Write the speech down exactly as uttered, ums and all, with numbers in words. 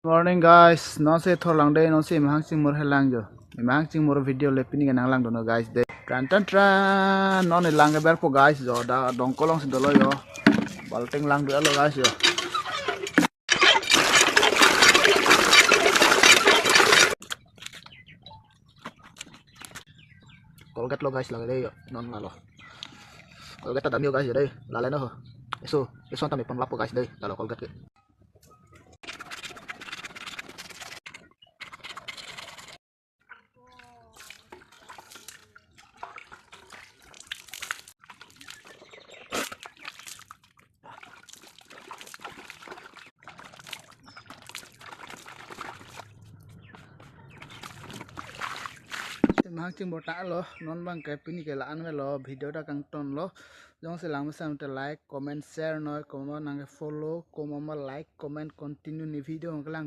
Morning guys, non si thor lang dei, non si Imahang Chingmur helang jo. Imahang Chingmur video le pini ke nang langdunnon guys dei. Tran tran tran, non ilang ke berpo guys jo, dak dongkol alongsi dolo jo. Balting langdunlo guys jo. Colgate lo guys, lake dei jo, non lalo. Colgate ta damji guys jo dei, lale non ho. Eso, eso tame pon lapo guys dei, lalo Colgate ke. Imahang Chingmur ta lo, non abang ke pini ke la-an avelo, video ta kangtonlo. Jongsi lang mesen te like, comment, share noi, komat nang ke follow, komat ma like, comment, continue ne video nang kelang.